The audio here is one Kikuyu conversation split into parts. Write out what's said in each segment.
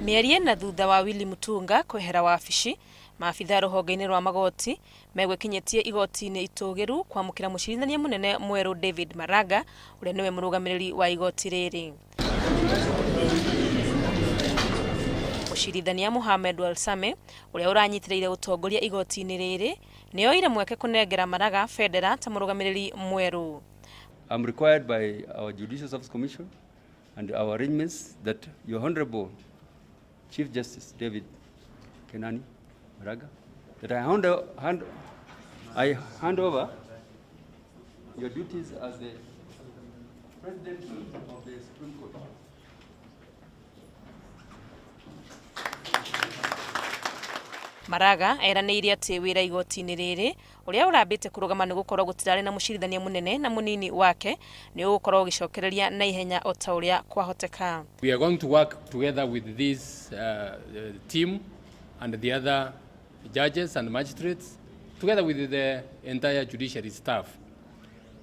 Mĩeri ĩna thutha wa Willy Mutunga kwehera wabici, maabithaa rũhonge-inĩ rwa magoti megwĩkinyĩtie igoti-inĩ itũgĩru kwamũkĩra mũcirithania mũnene mwerũ David Maraga ũrĩa nĩwe mũrũgamĩrĩri wa igoti rĩrĩ. Mũcirithania Mohamed Warsame ũrĩa ũranyitĩrĩire ũtongoria igoti-inĩ rĩrĩ nĩ oire mweke kũnengera Maraga bendera ta mũrũgamĩrĩri mwerũ. I'm required by our Judicial Service Commission and our arrangements that Your Honorable Chief Justice David Kenani Maraga, that I hand over your duties as the President of the Supreme Court. Maraga eranĩire atĩ wĩra igoti-inĩ rĩrĩ ũrĩa ũrambĩte kũrũgama nĩ gũkorwo gũtirarĩ na mũcirithania mũnene na mũnini wake nĩ ũgũkorwo ũgĩcokereria na ihenya o ta ũrĩa kwahoteka. We are going to work together with this team and the other judges and magistrates, together with the entire judiciary staff.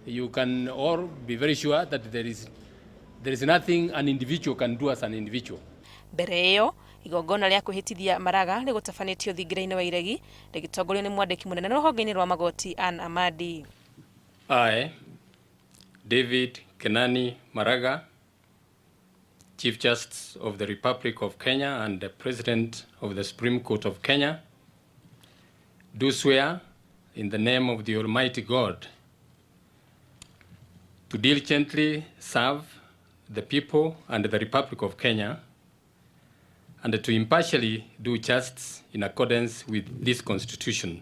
You can all be very sure that there is nothing an individual can do as an individual. Mbere ĩyo igongona rĩa kwĩhĩtithia Maraga rĩgũtabanĩtio thingira-inĩ wa Iregi rĩgĩtongorio nĩ mwandĩki mũnene rũhonge-inĩ rwa magoti Ann Amadi. I, David Kenani Maraga, Chief Justice of the Republic of Kenya and the President of the Supreme Court of Kenya, do swear in the name of the Almighty God to diligently serve the people and the Republic of Kenya and to impartially do justice in accordance with this Constitution.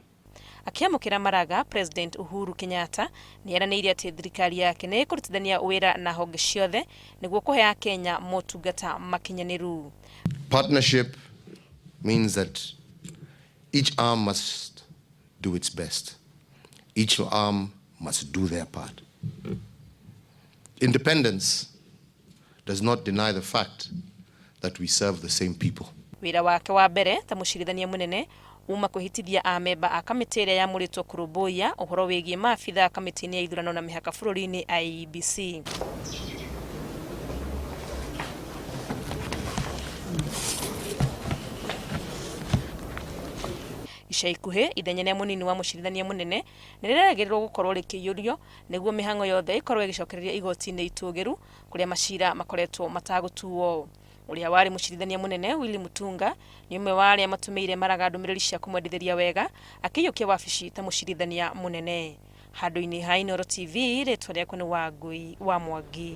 Akĩamũkĩra Maraga, President Uhuru Kenyatta nĩ eranĩire atĩ thirikari yake nĩ ĩkũrutithania wĩra na honge ciothe nĩguo kũhe Akenya motungata makinyanĩru. Partnership means that each arm must do its best. Each arm must do their part. Independence does not deny the fact that we serve the same people. Wĩra wake wa mbere ta mũcirithania mũnene uma kwĩhĩtithia amemba a kamĩtĩ ĩrĩa yamũrĩtwo kũrũmbũiya ũhoro wĩgiĩ maabitha kamĩtĩ-inĩ ya ithurano na mĩhaka bũrũri-inĩ IEBC. Ica ikuhĩ ithenya rĩa mũnini wa mũcirithania mũnene nĩ rĩrerĩgĩrĩrwo gũkorwo rĩkĩiyũrio nĩguo mĩhang'o yothe ĩkorwo ĩgĩcokereria igoti-inĩ itũgĩru kũrĩa macira makoretwo matagũtuo. Ũrĩa warĩ mũcirithania mũnene Willy Mutunga nĩ ũmwe wa arĩa matũmĩire Maraga ndũmĩrĩri cia kũmwendithĩria wega akĩiyũkia wabici ta mũcirithania mũnene. Handũ-inĩ ha Inooro TV, rĩtwa rĩakwa nĩ Wangui wa Mwangi.